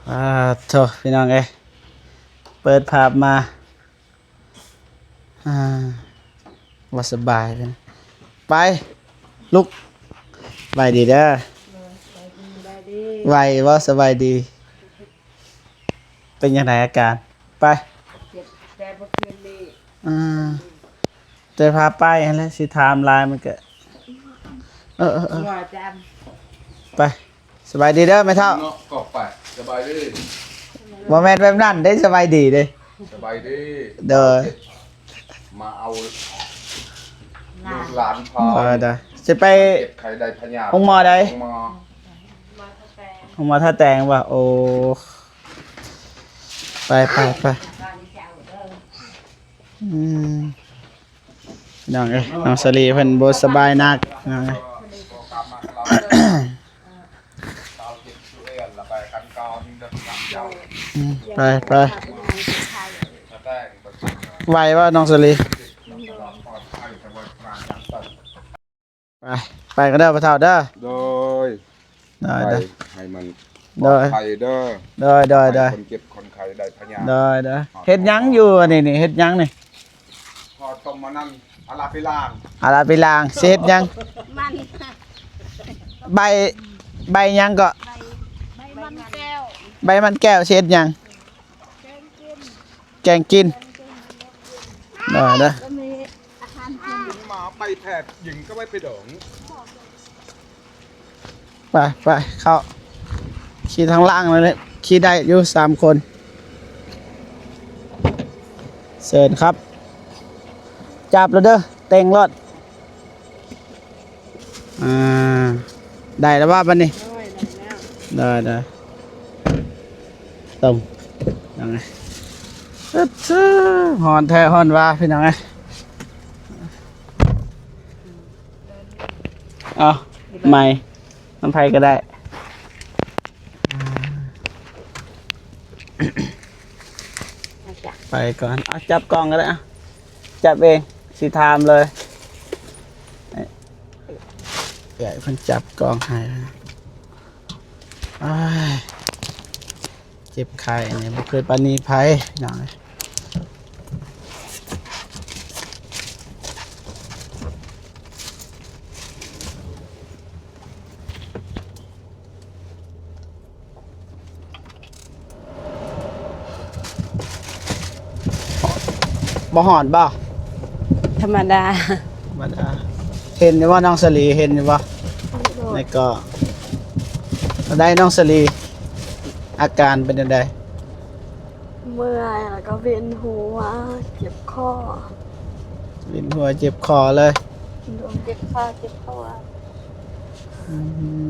ອາໂທ້ ພີ່ນ້ອງເອີຍ ເປີດພາບມາ ອາ ບໍ່ສະບາຍເລີຍ. ໄປ ລຸກ ໄຫວດີເດີ ໄຫວບໍ່? ສະບາຍດີ. ເປັນຈັ່ງໃດອາການ? ໄປ ເຈັບແຕ່ເມື່ອຄືນນີ້ ອືມ ແຕ່ພາໄປຫັ້ນແຫຼະ ຊິຖາມຫຼາຍມັນກະ ເອີ ເອີ ເອີ ໄປ ສະບາຍດີເດີແມ່ເຖົ້າ. ເນາະ ກໍໄປ ສະບາຍດີ. ບໍ່ແມ່ນແບບນັ້ນເດ້ ສະບາຍດີເດ້. ສະບາຍດີ. ໂດຍ. ມາເອົາລູກຫຼານພາ ເອີ ໄດ້ ຊິໄປ ເຈັບໄຂ້ໄດ້ພະຍາດ ໂຮງໝໍໃດ? ໂຮງໝໍ ໂຮງໝໍທ່າແຕງບໍ່? ໂອ້ ໄປ ໄປ ໄປ. ອືມ ນ້ອງເອີຍ ນ້ອງສາລີເພິ່ນບໍ່ສະບາຍໜັກ ນ້ອງເອີຍ. ອືມ ໄປ ໄປ ໄຫວບໍ່ນ້ອງສາລີ? ໄປ ໄປກັນເດີພໍ່ເຖົ້າເດີ. ໂດຍ ໂດຍ ໄປ ໂດຍ ໃຫ້ມັນ ໂດຍ ປອດໄພເດີ. ໂດຍ ໂດຍ ໂດຍ ຄົນເຈັບຄົນໄຂ້ໄດ້ພະຍາດ. ໂດຍ ໂດຍ ເຮັດຫຍັງຢູ່ອັນນີ້ນີ້ ເຮັດຫຍັງນີ້? ພໍຕົ້ມອັນນັ້ນ ອາລາໄປລ້າງ ອາລາໄປລ້າງ ຊິເຮັດຫຍັງ? ມັນ ໃບ ໃບຫຍັງເກາະ? ໃບ ໃບມັນແກ້ວ ໃບມັນແກ້ວ ຊິເຮັດຫຍັງ? ແກງກິນ ແກງກິນ ແກງກິນ ໄດ້ ໄດ້ ກໍມີອາຫານກິນ ໝາໄປແພດຍິງກໍໄປໄປດອງ. ໄປ ໄປ ເຂົ້າ ຂີ່ທາງຫຼັງນັ້ນແຫຼະ ຂີ່ໄດ້ຢູ່ສາມຄົນ. ເຊີນຄັບ ຈັບແລ້ວເດີ ເຕັງໂລດ. ອ່າ ໄດ້ແລ້ວວ່າບັດນີ້? ໂດຍ ໄດ້ແລ້ວ ໄດ້ ໄດ້ ຕົ້ມ ຍັງໄງ ຮອນແທ້ ຮອນວ່າ ພີ່ນ້ອງເອີຍ. ເອົາ ໃໝ່ ນຳໃຜກໍໄດ້ ໄປກ່ອນ. ເອົາ ຈັບກ້ອງກໍໄດ້ ເອົາ ຈັບເອງ ຊິຖາມເລີຍ ໃຫ້ເພິ່ນຈັບກ້ອງໃຫ້. ອ້າຍ ເຈັບໄຂ້ນີ້ບໍ່ເຄີຍປານີໃຜ ພີ່ນ້ອງເອີຍ. ບໍ່ຮ້ອນບໍ່? ທຳມະດາ ທຳມະດາ. ເຫັນຢູ່ບໍ່ນ້ອງສາລີ ເຫັນຢູ່ບໍ່? ໃນກໍ ໄດ້ນ້ອງສາລີ ອາການເປັນຈັ່ງໃດ? ເມື່ອຍ ແລ້ວກໍວິນຫົວ ເຈັບຄໍ ວິນຫົວເຈັບຄໍເລີຍ. ເຈັບຄໍ ເຈັບຄໍ. ອື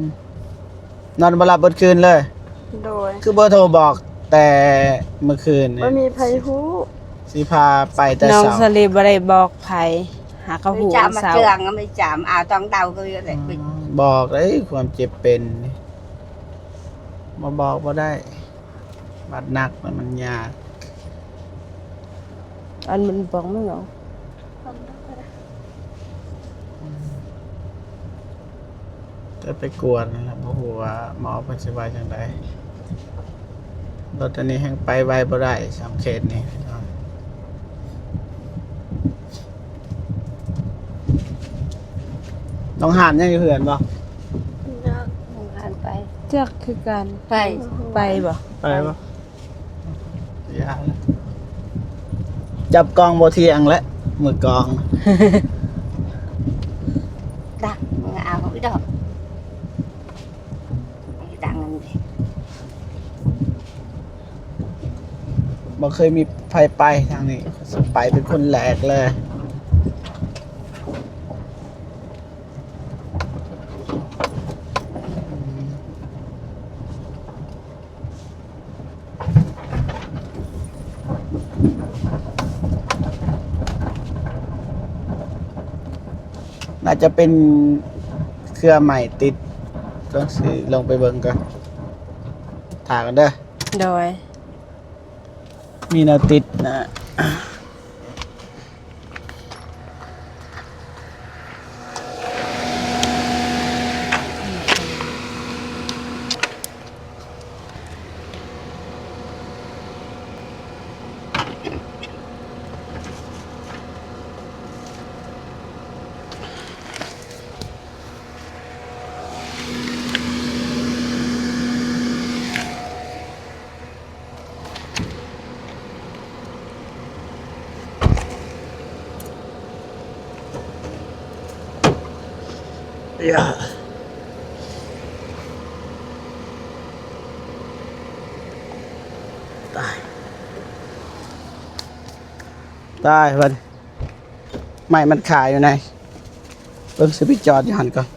ມ ນອນບໍ່ຫຼັບເບິດຄືນເລີຍ. ໂດຍ. ຄືບໍ່ໂທບອກແຕ່ມື້ຄືນນີ້? ບໍ່ມີໃຜຮູ້. ຊິພາໄປແຕ່ເຊົ້າ. ນ້ອງສາລີບໍ່ໄດ້ບອກໃຜ ຫາກໍຮູ້ເຊົ້າ. ເຈື່ອງໄປຈາມ ເອົາຕ້ອງເດົາກໍໄດ້. ອໍ ບອກເດ້ ຄວາມເຈັບເປັນນີ້ ບໍ່ບອກບໍ່ໄດ້. ບາດໜັກແລ້ວມັນຍາກ. ອັນມັນບອກມັນເນາະ ແຕ່ໄປກວດນັ້ນລະ ບໍ່ຮູ້ວ່າໝໍເພິ່ນຊິວ່າຈັ່ງໃດ. ລົດອັນນີ້ແຮ່ງໄປໄວບໍ່ໄດ້ ສາມເຂດນີ້. ນ້ອງຫານຍັງຢູ່ເຮືອນບໍ່? ນ້ອງຫານໄປ ຈັກຄືກັນ. ໄປ ໄປບໍ່? ໄປບໍ່? ຢ່າລະ ຈັບກ້ອງບໍ່ທ່ຽງແຫຼະ ມືກ້ອງ. ດັກ ເອົາອີດອກ ດັງນັ້ນເດ້. ບໍ່ເຄີຍມີໃຜໄປທາງນີ້ ໄປເປັນຄົນແລກເລີຍ. ໜ້າຈະເປັນເຄືອໃໝ່ຕິດ ຕ້ອງຊິລົງໄປເບິ່ງກ່ອນ ຖ້າກັນເດີ. ໂດຍ. ມີແນວຕິດນະ. ໂ ຕາຍ ຕາຍບັດ ໄມ້ມັນຄາຢູ່ໃນ ເບິ່ງຊິໄປຈອດຢູ່ຫັ້ນກ່ອນ.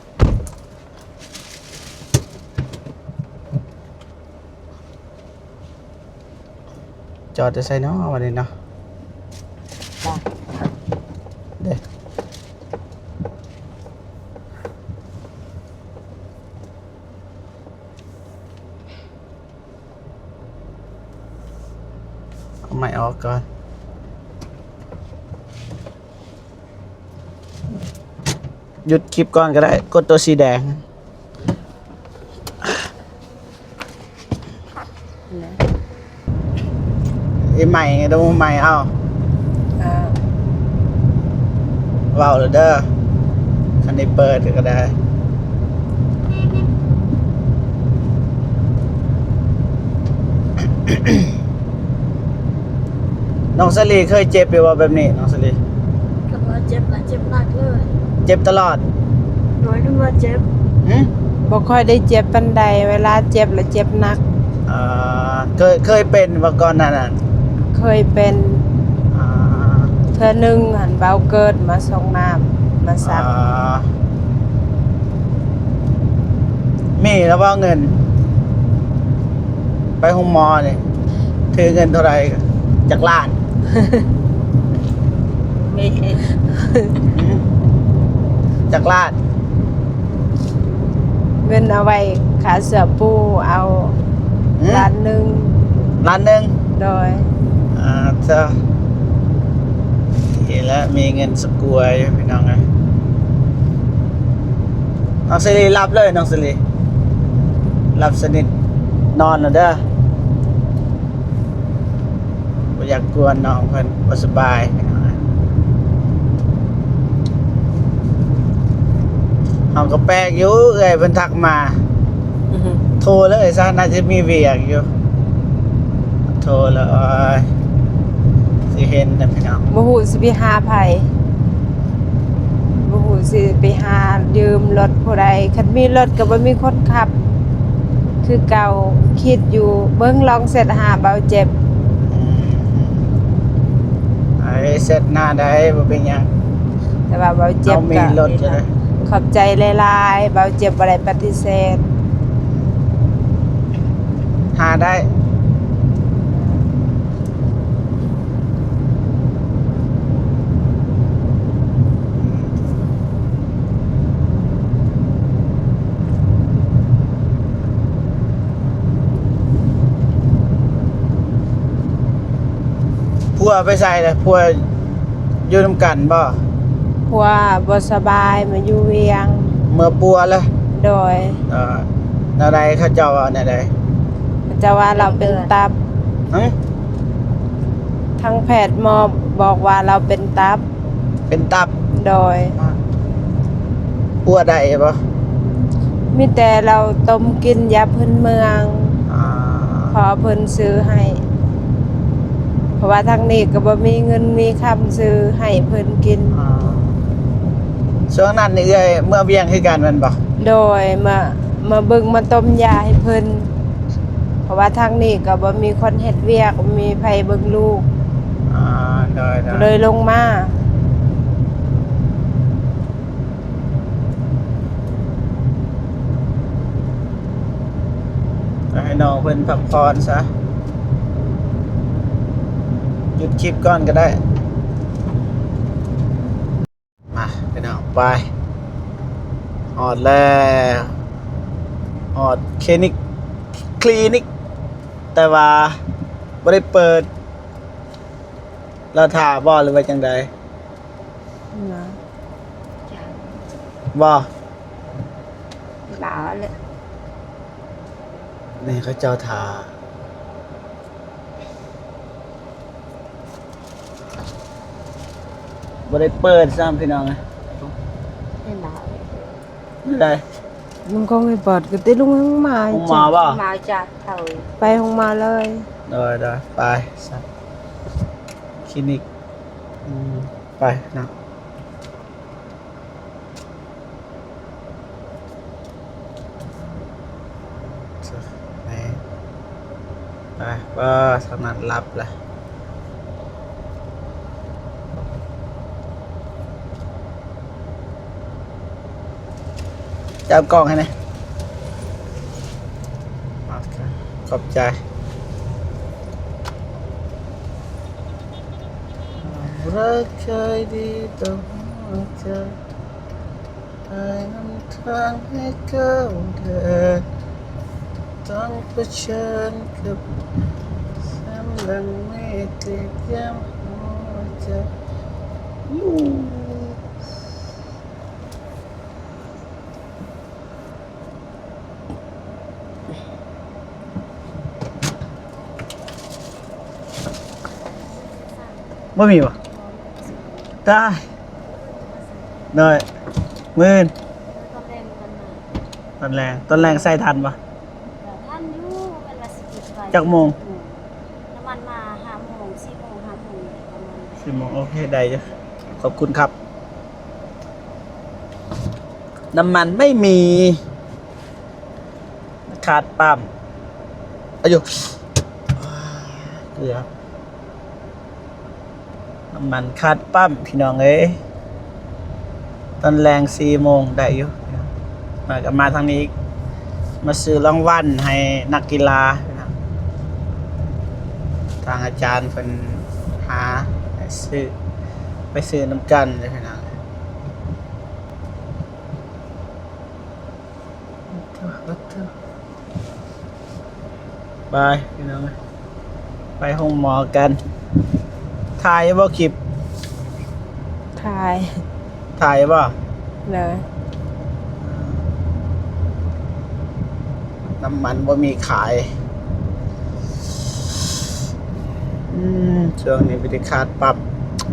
ຈອດຢູ່ໃສເນາະ ບັດນີ້ເນາະ ເດ້ ເອົາໄມ້ອອກກ່ອນ ຢຸດຄລິບກ່ອນກໍໄດ້ ກົດຕົວສີແດງ. ອີໃໝ່ ດອກໄມ້ເອົາ ເວົ້າແລ້ວເດີ ຄັນໄດ້ເປີດກໍໄດ້. ນ້ອງສາລີເຄີຍເຈັບຢູ່ບໍ່ແບບນີ້ ນ້ອງສາລີ? ຄັນວ່າເຈັບລະເຈັບໜັກເລີຍ. ເຈັບຕະຫຼອດ? ໂດຍ ຄັນວ່າເຈັບ. ຫື? ບໍ່ຄ່ອຍໄດ້ເຈັບປານໃດ, ເວລາເຈັບລະເຈັບໜັກ. ເອີ ເຄີຍ ເຄີຍເປັນບໍ່ກ່ອນໜ້ານັ້ນ? ເຄີຍເປັນ ອ່າ ເທື່ອໜຶ່ງຫັ້ນ ເບົາເກີດມາສົ່ງນ້ຳມາຊັກ. ອ່າ ມີແລ້ວບໍ່ເງິນ ໄປໂຮງໝໍນີ້ ຖືເງິນເທົ່າໃດ? ຈັກລ້ານ? ມີ ຈັກລ້ານ? ເງິນເອົາໄວ້ຄ່າເສື້ອປູເອົາ ຫື? ລ້ານໜຶ່ງ. ລ້ານໜຶ່ງ? ໂດຍ. ອ່າ ເຈົ້າ ນີ້ແຫຼະ ມີເງິນສະກວຍ ພີ່ນ້ອງເອີຍ. ນ້ອງສາລີ ຫຼັບເລີຍ ນ້ອງສາລີ ຫຼັບສະໜິດ ນອນແລ້ວເດີ. ບໍ່ຢາກກວນນ້ອງເພິ່ນ ບໍ່ສະບາຍ. ເຮົາກໍແປກຢູ່ ເອື້ອຍເພິ່ນທັກມາ ໂທເລີຍຊະ ໜ້າຈະມີວຽກຢູ່ ໂທເລີຍ ຊິເຫັນນະພີ່ນ້ອງ. ບໍ່ຮູ້ຊິໄປຫາໃຜ ບໍ່ຮູ້ຊິໄປຫາຢືມລົດຜູ້ໃດ ຄັນມີລົດກໍບໍ່ມີຄົນຂັບຄືເກົ່າ. ຄິດຢູ່ ເບິ່ງລອງແຊັດຫາເບົາເຈັບ. ອືມ ໄປແຊັດໜ້າໄດ້ ບໍ່ເປັນຫຍັງ ແຕ່ວ່າເບົາເຈັບ ເຮົາມີລົດຢູ່ເດ້. ຂອບໃຈຫຼາຍໆ ເບົາເຈັບບໍ່ໄດ້ປະຕິເສດ. ຫາໄດ້. ຜົວໄປໃສລະ? ຜົວຢູ່ນຳກັນບໍ່? ຜົວບໍ່ສະບາຍ ມາຢູ່ວຽງ. ເມືອປົວລະ? ໂດຍ. ເອີ ແນວໃດ ເຂົາເຈົ້າເວົ້າແນວໃດ? ເຂົາເຈົ້າວ່າລາວເປັນຕັບ. ຫຶ? ທາງແພດໝໍບອກວ່າລາວເປັນຕັບ. ເປັນຕັບ? ໂດຍ. ປົວໄດ້ບໍ່? ມີແຕ່ລາວຕົ້ມກິນຢາພື້ນເມືອງ. ອ່າ ພໍ່ເພິ່ນຊື້ໃຫ້ ເພາະວ່າທາງນີ້ກໍບໍ່ມີເງິນມີຄຳຊື້ໃຫ້ເພິ່ນກິນ. ອ່າ ຊ່ວງນັ້ນນີ້ເອື້ອຍເມືອວຽງຄືກັນແມ່ນບໍ່? ໂດຍ. ມາ ມາເບິ່ງ ມາຕົ້ມຢາໃຫ້ເພິ່ນ ເພາະວ່າທາງນີ້ກໍບໍ່ມີຄົນເຮັດວຽກ ບໍ່ມີໃຜເບິ່ງລູກ. ອ່າ ໂດຍໆ ກໍເລີຍລົງມາ. ໃຫ້ນ້ອງເພິ່ນພັກຜ່ອນຊະ ຢຸດຄລິບກ່ອນກໍໄດ້. ມາ ພີ່ນ້ອງ ໄປ ຮອດແລ້ວ ຮອດຄລີນິກ ຄລີນິກ ແຕ່ວ່າບໍ່ໄດ້ເປີດ. ລາວຖ້າບໍ່ ຫຼືວ່າຈັ່ງໃດ? ນະ ບໍ່ ລາວແຫຼະ ນີ້ເຂົາເຈົ້າຖ້າ ບໍ່ໄດ້ເປີດຊ້ຳ ພີ່ນ້ອງເອີຍ. ເຫັນລາວ ນີ້ໄດ໋ ມັນກໍໄປເປີດ ກໍຕິລຸງມາ ລົງມາບໍ່? ມາຈາກເຂົາ ໄປໂຮງໝໍເລີຍ. ໂດຍໆ ໄປຊະ ຄລີນິກ. ອືມ ໄປເນາະ. ໄປ ເອີ ທາງນັ້ນຫຼັບແລ້ວ. ຈັບກ້ອງໃຫ້ແດ່. ໂອເຄ ຂອບໃຈ. ບໍ່ມີບໍ່? ຕາຍ ໂດຍ ມື້ອື່ນ ຕອນແລງ ຕອນແລງໃສ່ທັນບໍ່? ກໍທັນຢູ່ ເພິ່ນວ່າສິປິດໄວ ຈັກໂມງ? ນ້ຳມັນມາຫ້າໂມງ ສີ່ໂມງ ຫ້າໂມງ ປະມານ ສີ່ໂມງ ໂອເຄ ໄດ້ຢູ່ ຂອບຄຸນຄັບ. ນ້ຳມັນໄມ່ມີ ຂາດປ້ຳ ອາຍຸ ເກືອບ ນ້ຳມັນຂາດປ້ຳ ພີ່ນ້ອງເອີຍ. ຕອນແລງສີ່ໂມງໄດ້ຢູ່ ມາກໍມາທາງນີ້ອີກ ມາຊື້ລາງວັນໃຫ້ນັກກິລາ ທາງອາຈານເພິ່ນຫາໃຫ້ຊື້ ໄປຊື້ນຳກັນເດີພີ່ນ້ອງ. ໄປພີ່ນ້ອງ ໄປໂຮງໝໍກັນ. ຖ່າຍຢູ່ບໍ່ຄລິບ? ຖ່າຍ ຖ່າຍຢູ່ບໍ່? ເລີຍ ນ້ຳມັນບໍ່ມີຂາຍ. ອືມ ຊ່ວງນີ້ບໍ່ໄດ້ຂາດປັບ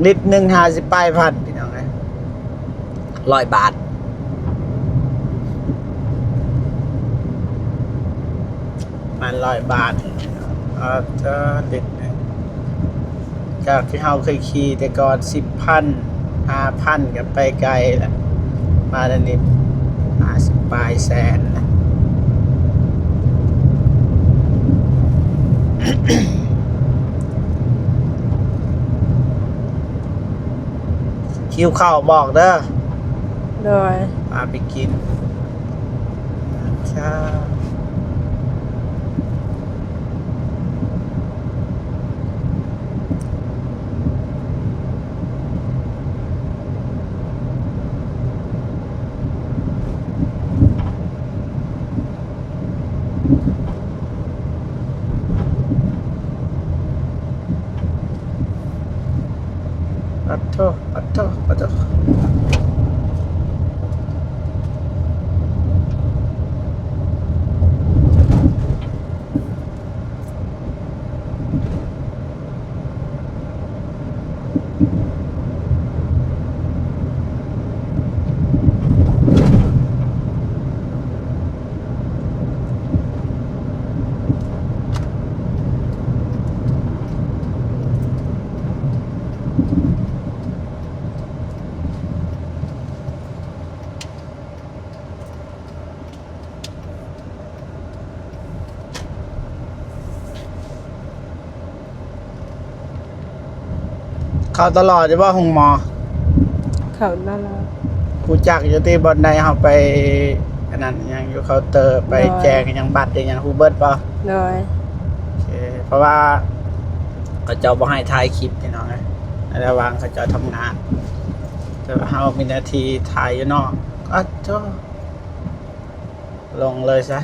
ລິດໜຶ່ງຫ້າສິບປາຍພັນ ພີ່ນ້ອງເອີຍ ຮ້ອຍບາດ ປະມານຮ້ອຍບາດ. ອາ ລິດໜຶ່ງ ຈາກທີ່ເຮົາເຄີຍຂີ່ແຕ່ກ່ອນສິບພັນ ຫ້າພັນ ກໍໄປໄກລະ ມາດຽວນີ້ຫ້າສິບປາຍແສນລະ. ຫິວເຂົ້າບອກເດີ ໂດຍ ພາໄປກິນ. ປາດໂທ້ ປາດໂທ້ ປາດໂທ້. ເຂົ້າຕະຫຼອດຢູ່ບໍ່ໂຮງໝໍ? ເຂົ້າຕະຫຼອດ. ຮູ້ຈັກຢູ່ຕິ ບ່ອນໃດເຮົາໄປ ອັນນັ້ນຫຍັງ ຢູ່ເຄົາເຕີ ໄປ ໂດຍ ແຈກຫຍັງ ບັດຫຍັງ ຮູ້ເບິດບໍ່? ໂດຍ. ໂອເຄ ເພາະວ່າເຂົາເຈົ້າບໍ່ໃຫ້ຖ່າຍຄລິບ ພີ່ນ້ອງເອີຍ ໃນລະຫວ່າງເຂົາເຈົ້າທຳງານ ແຕ່ວ່າເຮົາມີໜ້າທີ່ຖ່າຍຢູ່ນອກ. ອາໂທ້ ລົງເລີຍຊະ.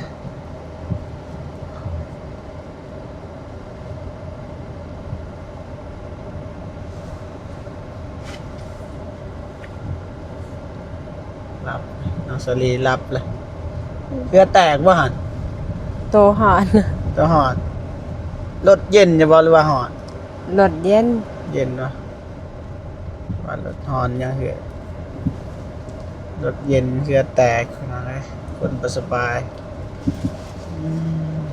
ຫຼັບ ນ້ອງສາລີຫຼັບລະ. ເຫື່ອແຕກບໍ່ຫັ້ນ? ໂຕຮ້ອນ ໂຕຮ້ອນ. ລົດເຢັນຢູ່ບໍ່ ຫຼືວ່າຮ້ອນ? ລົດເຢັນ ເຢັນບໍ່? ວ່າລົດຮ້ອນຍັງເຫື່ອ ລົດເຢັນເຫື່ອແຕກ ພີ່ນ້ອງເອີຍ ຄົນບໍ່ສະບາຍ. ອືມ.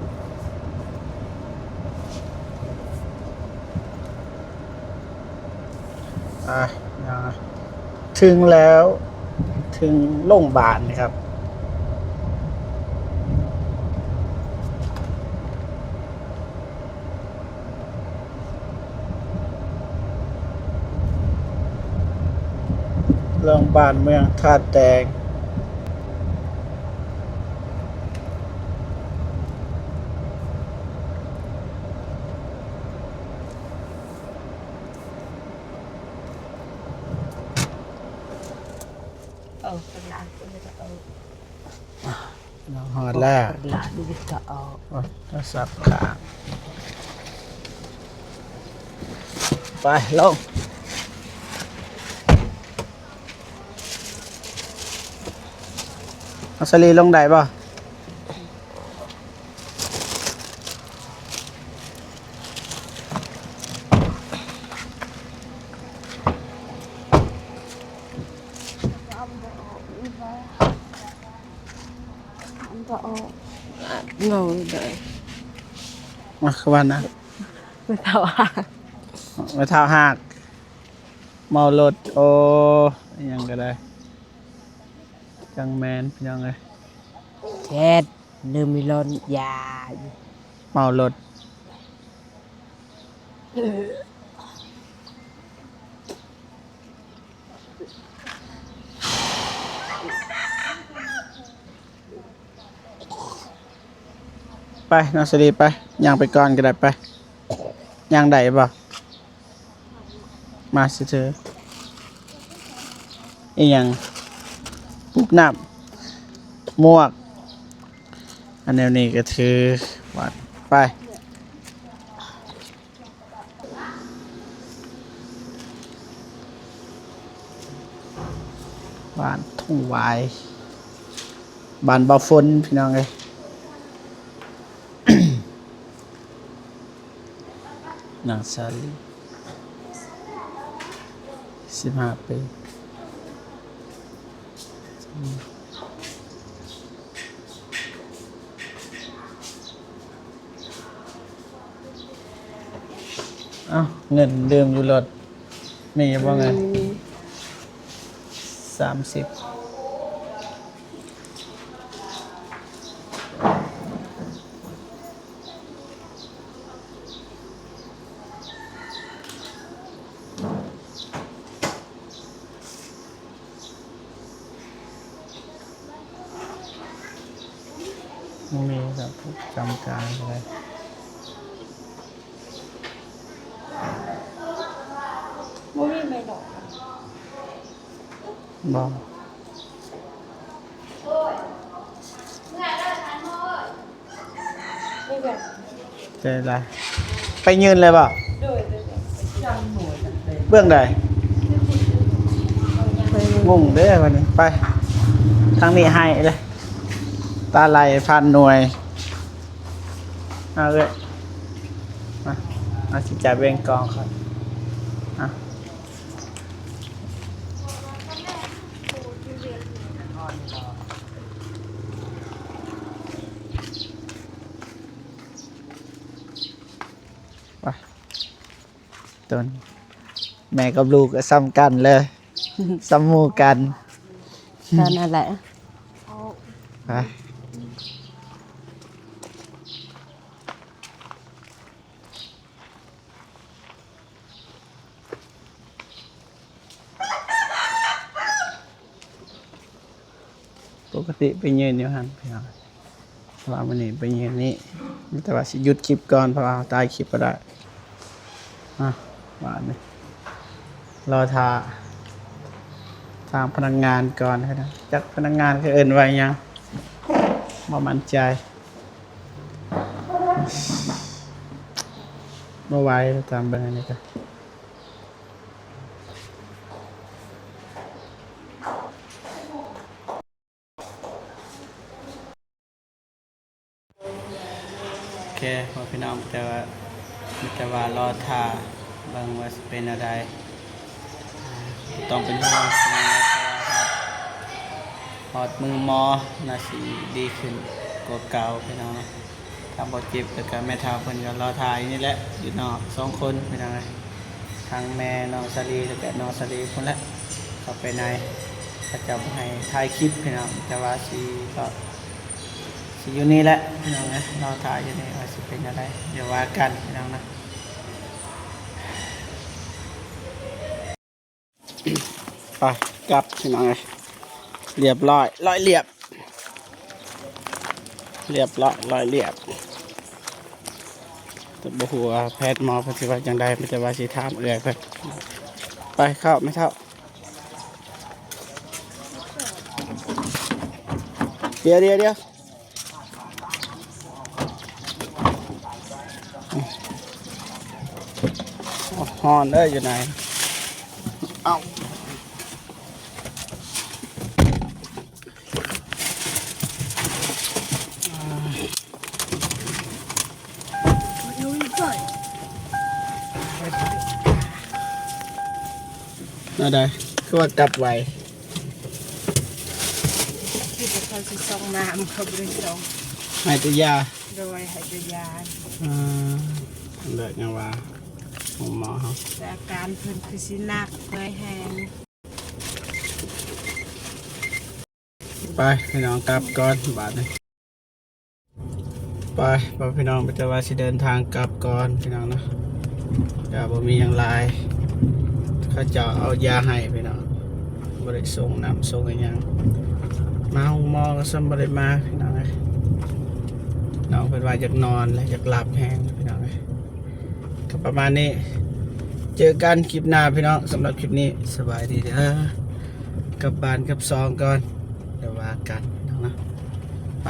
ເ ອ່ະ ເຖິງແລ້ວ ເຖິງໂລງບານນີ້ຄັບ. ໂລງບານເມືອງທ່າແຕງ. ເອີ ເປັນລານເອີ ເອີ ນ້ອງຮອດແລ້ວ ເປັນລານຢູ່ວິດກະອອກ ໂອ້ຍ ໂທລະສັບຄ້າງ. ໄປ ລົງ. ເອົາສາລີລົງໄດ້ບໍ່? ມັນກໍອອກ ເງົາເດີ ມາຄືວ່ານະ ໄມ້ເທົ້າຫາກ ໄມ້ເທົ້າຫາກ ເມົາລົດ ໂອ້ ອີ່ຫຍັງກໍໄດ້ ຈັ່ງແມ່ນ ພີ່ນ້ອງເອີຍ ແຊດ ລືມມີລົດ ຢ່າ ເມົາລົດ. ໄປ ນ້ອງສາລີໄປ ຍ່າງໄປກ່ອນກໍໄດ້ ໄປ ຍ່າງໄດ້ບໍ່? ມາຊິຖື ອີ່ຫຍັງ ປຸບນ້ຳ ໝວກ ອັນແນວນີ້ກໍຖື ໄປ. ບ້ານທົ່ງຫວາຍ ບ້ານບ່າວຝົນ ພີ່ນ້ອງເອີຍ ນາງສາລີ ສິບຫ້າປີ. ອ້າວ ເງິນລືມຢູ່ລົດ ມີຢູ່ບໍ່ເງິນ? ອືມ ສາມສິບ. ບໍ່ມີແລ້ວ ປະຈຳການເລີຍ ບໍ່ມີແມ່ນບໍ່? ບໍ່. ໃຈຫຼາຍ ໄປຍື່ນເລີຍບໍ່? ໂດຍ ໂດຍ ໂດຍ ເບື້ອງໃດ? ໄປ ງົງເດ້ບັດນີ້ ໄປ ທາງນີ້ໃຫ້ເດ້ ຕາໄຫຼພັນໜ່ວຍ ເອົາເອີຍ ມາ ມາຊິຈັບເວັງກອງກ່ອນ ມາ. ໄປ ຕົ້ນ ແມ່ກັບລູກກໍສ່ຳກັນເລີຍ ສ່ຳໝູ່ກັນ ເທົ່ານັ້ນແຫຼະ ໄປ. ປົກກະຕິໄປຢືນຢູ່ຫັ້ນພີ່ນ້ອງ ແຕ່ວ່າມື້ນີ້ໄປຢືນນີ້ ມີແຕ່ວ່າຊິຢຸດຄລິບກ່ອນ ເພາະວ່າເຮົາຖ່າຍຄລິບບໍ່ໄດ້ ອາ ບາດນີ້ ລໍຖ້າທາງພະນັກງານກ່ອນ ຈັກພະນັກງານເຂົາເອີ້ນວ່າຫຍັງ ບໍ່ໝັ້ນໃຈ. ບໍ່ໄຫວແລ້ວ ຕາມເບິ່ງອັນນີ້ກະ ໂອເຄ ພໍ່ພີ່ນ້ອງ ແຕ່ວ່າ ມີແຕ່ວ່າລໍຖ້າເບິ່ງວ່າຊິເປັນແນວໃດ. ບໍ່ຕ້ອງເປັນຫ່ວງ ພີ່ນ້ອງເອີຍ ເພາະວ່າຮອດ ຮອດມື້ໝໍ ໜ້າຊິດີຂຶ້ນກວ່າເກົ່າພີ່ນ້ອງ. ຖ້າບໍ່ເຈັບ ແລ້ວກະແມ່ເຖົ້າເພິ່ນກະລໍຖ້າຢູ່ນີ້ແຫຼະ ຢູ່ນອກສອງຄົນພີ່ນ້ອງເອີຍ. ທາງແມ່ນ້ອງສາລີ ແລ້ວກະນ້ອງສາລີພຸ້ນແຫຼະ ເຂົ້າໄປໃນ ເຂົາເຈົ້າບໍ່ໃຫ້ຖ່າຍຄລິບພີ່ນ້ອງ ແຕ່ວ່າຊິ ກໍຊິຢູ່ນີ້ແຫຼະພີ່ນ້ອງເອີຍ ລໍຖ້າຢູ່ນີ້ວ່າຊິເປັນແນວໃດ ດຽວວ່າກັນພີ່ນ້ອງນະ. ໄປ ກັບພີ່ນ້ອງເອີຍ ລຽບຮ້ອຍ ລອຍລຽບ ລຽບຮ້ອຍ ລອຍລຽບ ແຕ່ບໍ່ຮູ້ວ່າແພດໝໍເພິ່ນຊິວ່າຈັ່ງໃດ ມີແຕ່ວ່າຊິຖາມເອື້ອຍເພິ່ນ. ໄປເຂົ້າແມ່ເຖົ້າ ດຽວ ດຽວ ດຽວ. ຮ້ອນເດີຢູ່ໃນ ເອົ້າ ແນວໃດ ຄືວ່າກັບໄວ? ຄິດວ່າເຂົາຊິສ່ອງນ້ຳ ເຂົາບໍ່ໄດ້ສ່ອງ ໃຫ້ແຕ່ຢາ. ໂດຍ ໃຫ້ແຕ່ຢາ. ອ່າ ເລີດຍັງວ່າໂຮງໝໍເຮົາ ແຕ່ອາການເພິ່ນຄືຊິໜັກ ເມື່ອຍແຮງ. ໄປພີ່ນ້ອງ ກັບກ່ອນບາດນີ້ ໄປ ພໍ່ພີ່ນ້ອງ ມີແຕ່ວ່າຊິເດີນທາງກັບກ່ອນພີ່ນ້ອງນະ ກະບໍ່ມີຫຍັງຫຼາຍ ເຂົາເຈົ້າເອົາຢາໃຫ້ພີ່ນ້ອງ ບໍ່ໄດ້ສົ່ງນ້ຳສົ່ງອີ່ຫຍັງ ມາໂຮງໝໍກໍສ່ຳບໍ່ໄດ້ມາພີ່ນ້ອງເອີຍ ນ້ອງເພິ່ນວ່າຢາກນອນ ແລະ ຢາກຫຼັບແຮງພີ່ນ້ອງເອີຍ. ກໍປະມານນີ້ ເຈີກັນຄລິບໜ້າພີ່ນ້ອງ ສຳລັບຄລິບນີ້ ສະບາຍດີເດີ ກັບບ້ານກັບຊ່ອງກ່ອນ ດຽວວ່າກັນພີ່ນ້ອງເນາະ ໄປ.